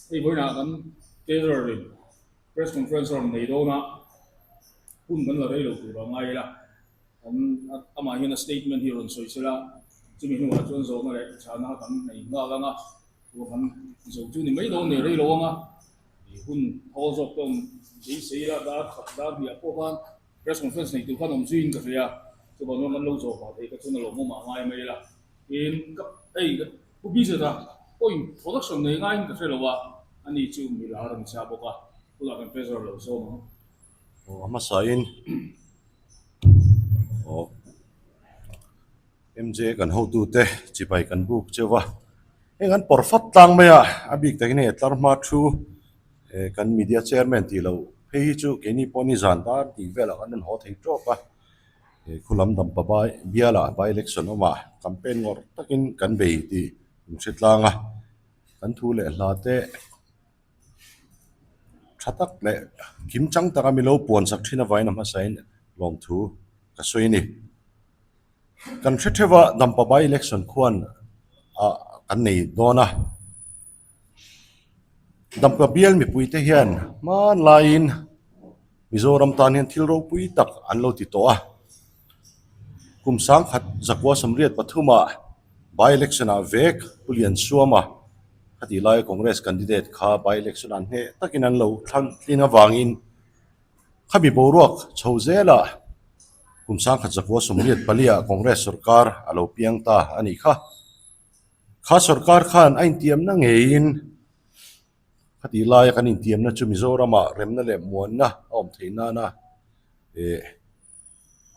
Hei vawiinah kan Treasurer in press conference a rawn nei dawn a, hun kan la rei lo tur a ngai ila, kan amah hian a statement hi a rawn sawi sela, chumi hnuah chuan zawhna leh chhana kha kan nei nghal ang a, chuan kan zo chu ni mai dawn nei rei lo ang a, hun thawl zawk te awm beisei ila dar khat dar hniah pawh khan press conference nei tur khan awm zuiin ka hria, chuvang chuan kan lo zawh vah theih kha chuan a lawmawm ah ngai mai ila. Tin, ka hei ka pu Bizet a point production nei ngaiin ka hre lo a, ani chu mi lar a ni sa bawk a, tunah kan treasurer lo zawm ang. Aw a hmasain aw MJ kan hotute chibai kan buk cheu va, heng an pawr fat tlang mai a, a bik takin hei a tlar hma thu eh kan media chairman tih loh phei hi chu keini pawh nizan dar tih velah kan rawn haw thei tawk a. He khulam dampa bai bialah by election awmah campaign ngawrh takin kan bei tih in hre tlang a, kan thu leh hla te tha tak leh kim chang taka milo puan sak thin avain a hmasain lawmthu ka sawi a ni. Kan hre theuh a dampa by election khuan ah kan nei dawn a, dampa bial mipuite hian hmanlaiin Mizoram tan hian thil ropui tak an lo ti tawh a, kum sangkhat zakua sawmriat pathumah by election ah vek Pu Liansuama khatih laia Congress candidate kha by election ah hneh takin an lo thlang tling avangin khami boruak chho zelah kum sangkhat zakua sawmriat paliah Congress sorkar a lo piang ta a nih kha. Kha sorkar khan a intiamna ngeiin Khatih laia kan intiamna chu Mizoramah remna leh muanna a awm theih nana eh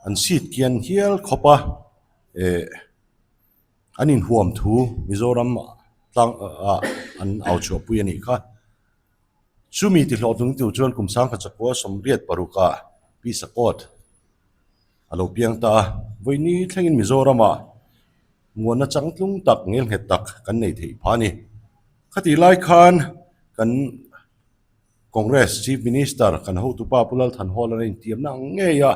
an seat kian hial khawp a eh an inhuam thu Mizoram tlang ah an au chhuahpui a nih kha. Chumi ti hlawhtlung tur chuan kum sangkhat chakua 86 ah Pi Sakawt a lo piang ta a, vawiini thlengin Mizoramah Muanna changtlung tak ngelnghet tak kan nei theih phah a ni. Khatih lai khan kan Congress Chief Minister kan hotupa Pu Lal Thanhawla a intiamna ang ngei a,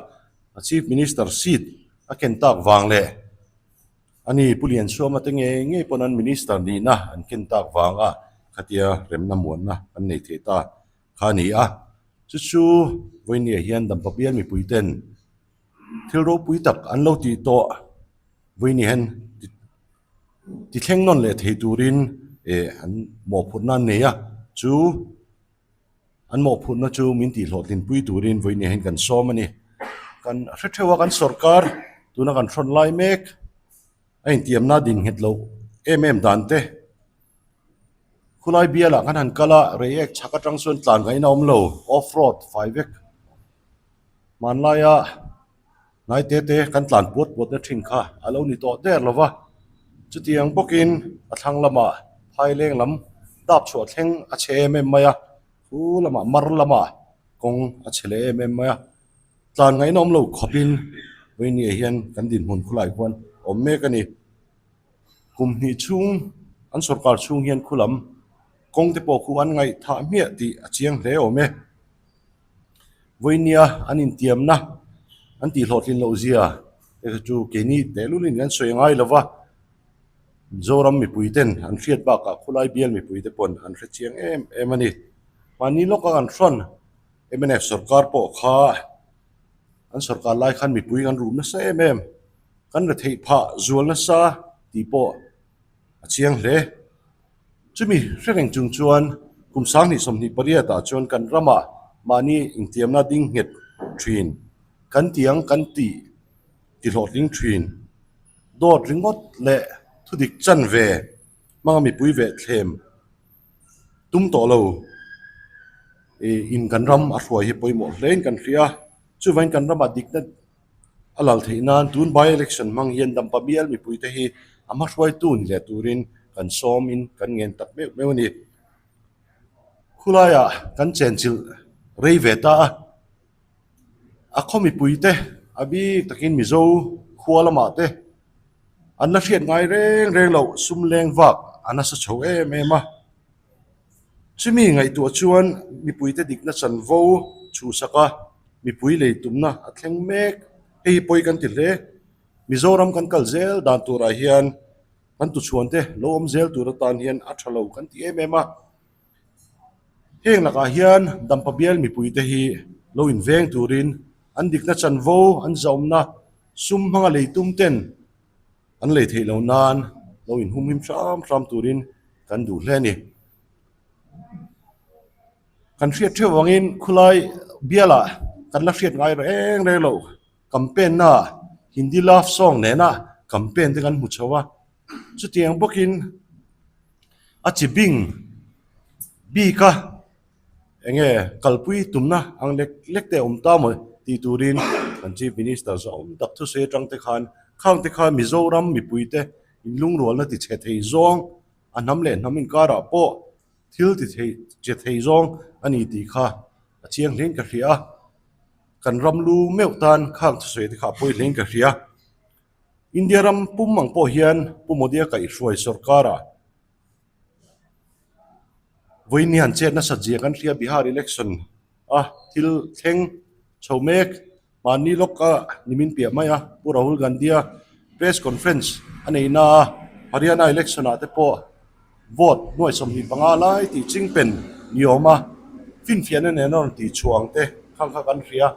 a Chief Minister seat a ken tak vang leh ani Pu Liansuama te ngei ngei pawn an Minister nihna an ken tak vanga khatia remna muanna kan nei thei ta kha a ni a. Chu chu vawinia hian Dampa bial mipuiten Thil ropui tak an lo tih tawh vawiin hian ti thleng nawn leh thei turin eh an mawhphurhna an nei a, chu an mawhphurhna chu min tih hlawhtlinpui turin vawiin hian kan sawm a ni. Kan hre theuh a kan sawrkar tuna kan hrawn lai mek a intiamna din nghet loh em em dan te khulai bialah kan han kal a reiek chhak atang chuan tlan ngaihna a awm lo off road fai vek. Hmanlaia hnai te te kan tlan puat puat na thin kha a lo ni tawh der lo va, chutiang bawkin a thlang lamah phaileng lam dap chhuah thleng a chhe em em mai a, khu lamah mar lamah kawng a chhe leh em em mai a, tlan ngaihna awm lo khawpin vawinia hian kan dinhmun khulai khuan awm mek a ni. Kum hnih chhung an sawrkar chhung hian khu lam kawng te pawh khu an ngaihthah hmiah tih a chiang hle awm e. Vawinia an intiamna an tih hlawhtlin loh zia te kha chu keini tehlulin kan sawi ngai lo va, Mizoram mipui ten an hriat bakah khulai bial mipui te pawn an hre chiang em em a ni. Mahni lawka kan hrawn mnf sawrkar pawh kha an sawrkar lai khan mipui kan ruh nasa em em, kan retheih phah zual nasa tih pawh a chiang hle. Chumi hre reng chung chuan kum 2028 ah chuan kan ramah mahni intiamna ding nghet thin, kan tiang kan tih ti hlawhtling thin, dawt ringawt leh thudik chan ve hmanga mipui veh thlem tum tawh lo in kan ram a hruai hi pawimawh hle in kan hria. Chuvangin kan ramah dikna A lal theih nan tun by election hmang hian Dampa bial mipuite hi a hmahruaitu ni leh turin kan sawmin kan ngen tak meuh meuh a ni. Khulaiah kan chenchilh rei ve ta a, a khaw mipuite a bik takin Mizo khua lamah te an la hriat ngai reng reng loh sum leng vak a nasa chho em em a. Chumi ngaihtuah chuan mipuite dikna chanvo chhuhsak a, mipui lei tumna a thleng mek. Hei hi pawi kan ti hle. Mizoram kan kal zel dan turah hian kan tuchhuante lo awm zel tur atan hian a tha lo kan ti em em a. Heng lakah hian Dampa bial mipuite hi lo inveng turin an dikna chanvo an zahawmna sum hmanga lei tum ten an lei theih loh nan lo inhumhim hram hram turin kan duh hle a ni. Kan hriat theuh vangin khulai bialah kan la hriat ngai reng reng loh campaign na Hindi love song nena campaign te kan hmu chho a, chutiang bawkin a chi bing bik a enge kalpui tumna ang lek lek te a awm ta maw tih turin kan chief minister zawng tak thusawi atang te khan khang te khan Mizoram mipui te inlungrualna ti chhe thei zawng a hnam leh hnam inkarah pawh thil ti thei che thei zawng a ni tih kha a chiang hlein ka hria a, kan ram lu meuh tan khang thusawi te kha a pawi hlein ka hria. India ram pum ang pawh hian Pu Modi-a kaihhruai sorkara vawiin hi han chet nasat zia kan hria Bihar election a thil thleng chho mek mahni lawka nimin piah mai a Pu Rahul Gandhi-a press conference a nei na a Haryana election ah te pawh vote nuai 25 lai tih chingpen ni awm a finfiahna nen a rawn tih chhuah ang te khang kha kan hria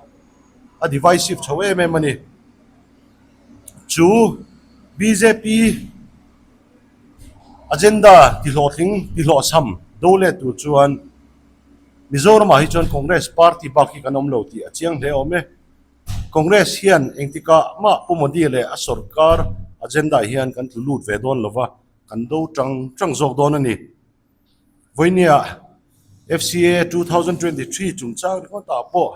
a divisive chho em em a ni. Chu bjp agenda ti hlawhtling ti hlawhchham do let tur chuan Mizoramah hi chuan Congress party bak hi kan awm lo tih a chiang hle awm e. Congress hian engtikah mah Pu Modi leh a sorkar agenda hian kan tlu lut ve dawn lova, kan do tang tang zawk dawn a ni. Vawinia FCA 2023 chungchang ringawtah pawh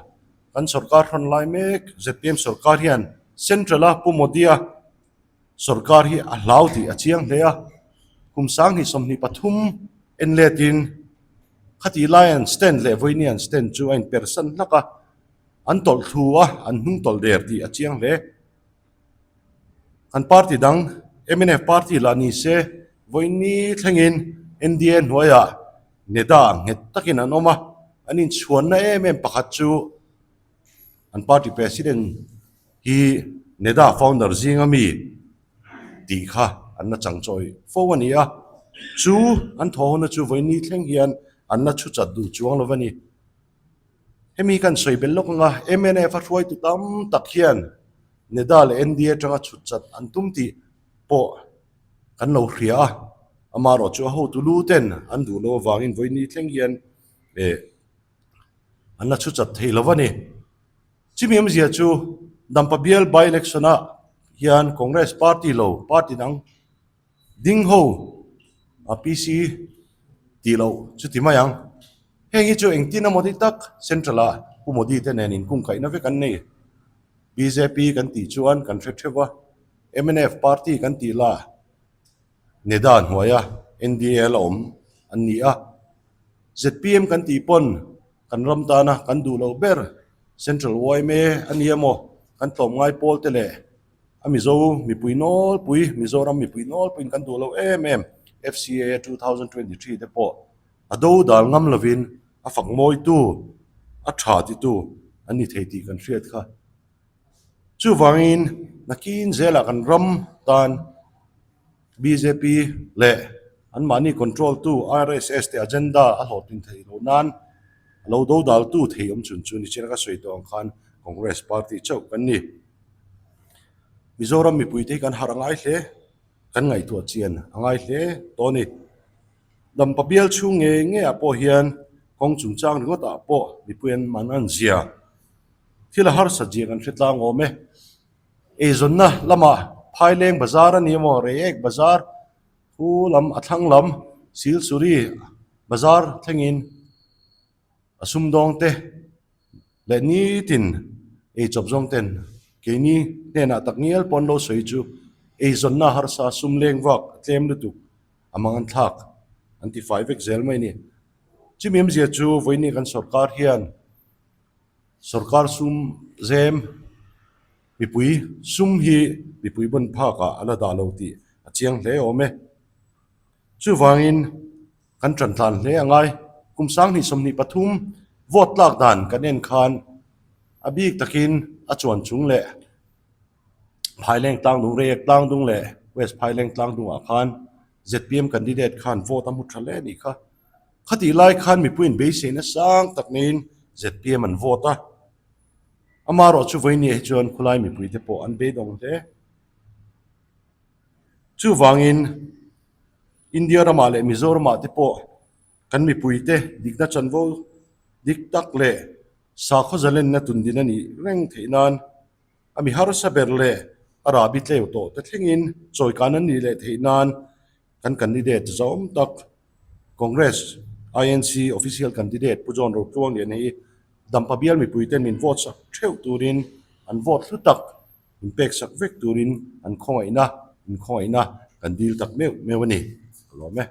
Kan sorkar hrawn lai mek zpm sorkar hian Central a Pu Modi-a sorkar hi a hlau tih a chiang hle a, kum 2023 en letin khati lai an stand leh vawiini an stand chu a inpersan hlak a, an tawlh thlu a, an hnung tawlh der tih a chiang hle. Kan party dang mnf party lah ni se vawiini thlengin NDA hnuaiah NEDA nghet takin an awm a, an inchhuanna em em pakhat chu an party president hi NEDA founder zinga mi tih kha an la chang chawi fo a ni a, chu an thawhhona chu vawiini thleng hian an la chhu chat duh chuang lo a ni. Hemi kan sawi belh lawk anga mnf a hruaitu tam tak hian NEDA leh NDA atanga chhut chat an tum tih pawh kan lo hria a, amaherawh chu a hotu lu ten an duh loh avangin vawiini thleng hian eh an la chhu chat thei lo a ni. Chumi awmzia chu Dampa bial by election ah hian Congress party lo party dang ding ho a PC tih loh chu ti mai ang. Heng hi chu engtin emaw ti tak Central ah Pu Modi te nen inkungkaihna vek an nei. Bjp kan tih chuan kan hre theuh a. Mnf party kan tih la NEDA hnuaia NDA la awm an ni a, zpm kan tih pawn kan ram tana kan duh loh ber Central yma a ni emaw kan tlawmngai pawl te leh a Mizo mipui nawlpui Mizoram mipui nawlpuiin kan duh loh em em FCAA 2023 te pawh a do dal ngam lovin a fak mawitu a tha titu an ni thei tih kan hriat kha. Chuvangin nakin zelah kan ram tan bjp leh anmahni control tu RSS te agenda a hlawhtlin theih loh nan a lo dodaltu thei awm chhun chu nichina ka sawi tawh ang khan Congress party chauh kan ni. Mizoram mipuite hi kan harh a ngai hle, kan ngaihtuah chian a ngai hle tawh a ni. Dampa bial chhung ngei ngeiah pawh hian kawng chungchang ringawtah pawh mipui an man an zia. Thil a harsat zia kan hre tlang awm e. Eizawnna lamah Phaileng bazar a ni emaw, Reiek bazar, khu lam a thlang lam Silsuri bazar thlengin a sumdawng te leh nitin eichawp zawng ten keini hnenah tak ngial pawn lo sawi chu eizawnna harsa sum leng vak a tlem lutuk a mang an thlak an ti fai vek zel mai a ni. Chumi awmzia chu vawiini kan sorkar hian Sorkar sum zem mipui sum hi mipui ban phakah a la dah lo tih a chiang hle awm e. Chuvangin kan tan tlan hle a ngai. Kum 2023 vote tlak dan kan en khan a bik takin a chuan chung leh Phaileng tlangdung, Reiek tlangdung leh West Phaileng tlangdungah khan zpm candidate khan vote a hmu tha hle a nih kha. Khatih lai khan mipuiin beiseina sang tak neiin zpm an vote a. Amaherawh chu vawinia hi chuan khulai mipuite pawh an beidawng hle. Chuvangin India ramah leh Mizoramah te pawh kan mipuite dikna chanvo dik tak leh sakhaw zalenna tundin a nih reng theih nan a mi harsa ber leh a rahbi tleu tawh te thlengin chawikan an nih leh theih nan kan candidate zawm tak Congress INC official candidate Pu John Rotluanglian hi Dampa bial mipuiten min vote sak theuh turin an vote hlu tak min pek sak vek turin an khawngaihna, in khawngaihna kan dil tak meuh meuh a ni. Ka lawm e.